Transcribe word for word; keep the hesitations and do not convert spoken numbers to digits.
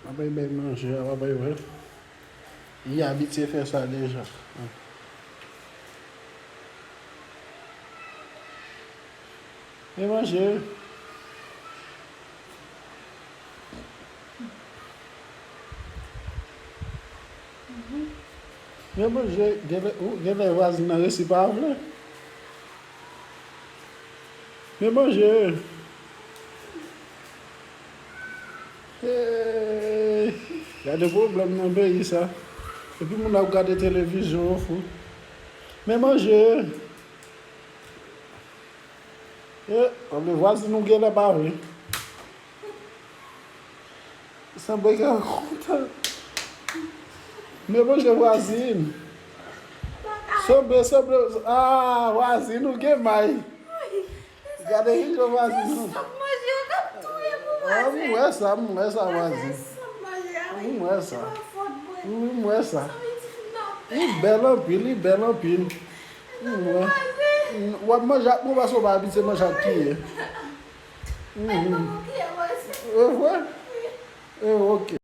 Apre bay manje a, apre wè. Li abitye fè sa deja. Men manje. Men manje, genlè, ou, genlè vwazin nan resi pa vle. Men manje. Hey, gade pwoblèm nan peyi sa. Epi moun ap gade televizyon, yo fou. Men manje. E, anben vwazin nou genlè pa vle. Sanble gen kontan. Men manje vwazin. Sanble, sanble, ah, vwazin nou gen may. Gade ki jan vwazin nou. An, m wè sa, m wè sa vwazin. M wè sa. Wi, m wè sa. Li bèl anpil, li bèl anpil. M wè. W ap manje ak mwen paske w pa abitye manje ak kiyè. Mhm. E vre? E, ok.